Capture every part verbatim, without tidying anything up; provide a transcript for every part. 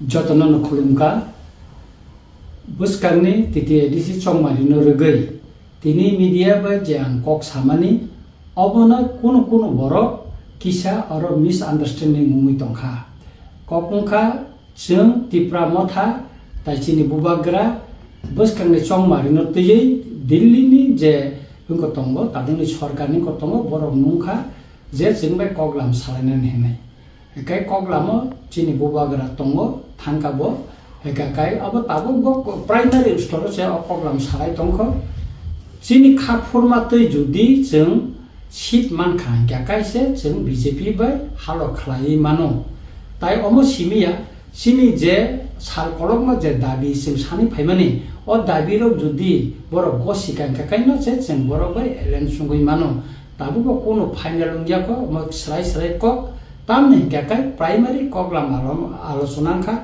Jotono no khulumkha. Bwskangni T T A D C chongmarino rwgwi tini media bai je ang kok samani, obono kunu kunu borok kisa oro misunderstanding wngwi tongkha. Kok wngkha, chwng Tipra Motha tai chini bubagra bwskangni chongmarino twiwi Delhi ni je wngkha tongo, tabukni sorkarni wngkha tongo, borok nungkha je chwng bai koklam salainani hinwi. Hinkhe koklamo chini bubagra tongo, thangkha bo. Hinkhe kai abo tabuk bo primary store se o koklam salai tongkho. Chini kha phurma twi judi chwng seat mankha hinkhe kaise chwng B J P bai halo khlaiwi mano. Tai omo simiya, chini je sal kolokma je dabi chwng sani phaimani, o dabi rok judi borok gosika hinkhe kaino se chwng borok bai alliance wngwi mano. Tabukbo kunu final wngya kho, omo srai srai kok, tamni hinkhe kai primary koklam alo-, alochona wngkha.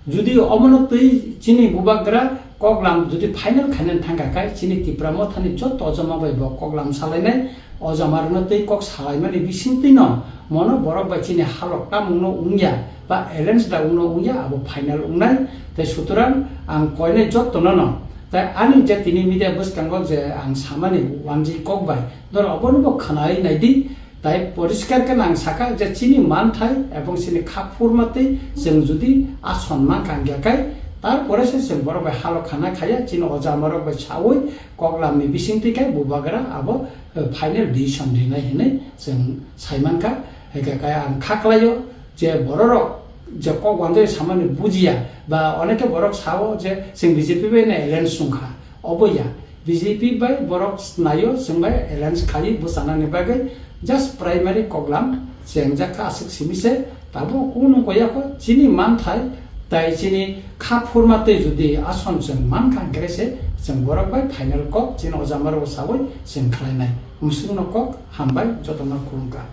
Judi omono twi chini bubagra koklam judi final khainani thangkha kai, chini Tipra Mothani joto ojama bai bo koklam salainai, ojama rwno twi kok salaimani bisingtwino mono borok bai chini halok tamungno wngya, ba alliance da wngno wngya, abo final wngnai. Tai sutorang ang koinai jotono no, tai ani je tini media bwskango je ang samani wanjwi kok bai, dol obono bo khwnai naidi. Tai poriskar khe nang sakha je chini manthai ebong chini kha phurma twi chwng judi ason mankha hinkhe kai, tarpore se chwng borok bai halo khana khaya, chini oja amarok bai sawi koklamni bisingtwi kai bubagra abo, eh, final decision rinai hinwi chwng saimankha. Hinkhe kai ang kha klaio je bororok je kok wanjwi samani bujiya, ba onekhe borok sao je chwng B J P bai no alliance wngkha, obo ya. B J P bai borok naio chwng bai alliance khaiwi bwchanani bagwi just primary koklam chengjak kha aswk simi se, tabuk kunu koya kho chini manthai tai chini kha phurma twi judi ason chwng mankha hinkhe se chwng borok bai final kok chini oja amarok sawi chwng khlainai. Musungno kok hambai jotono khulumkha.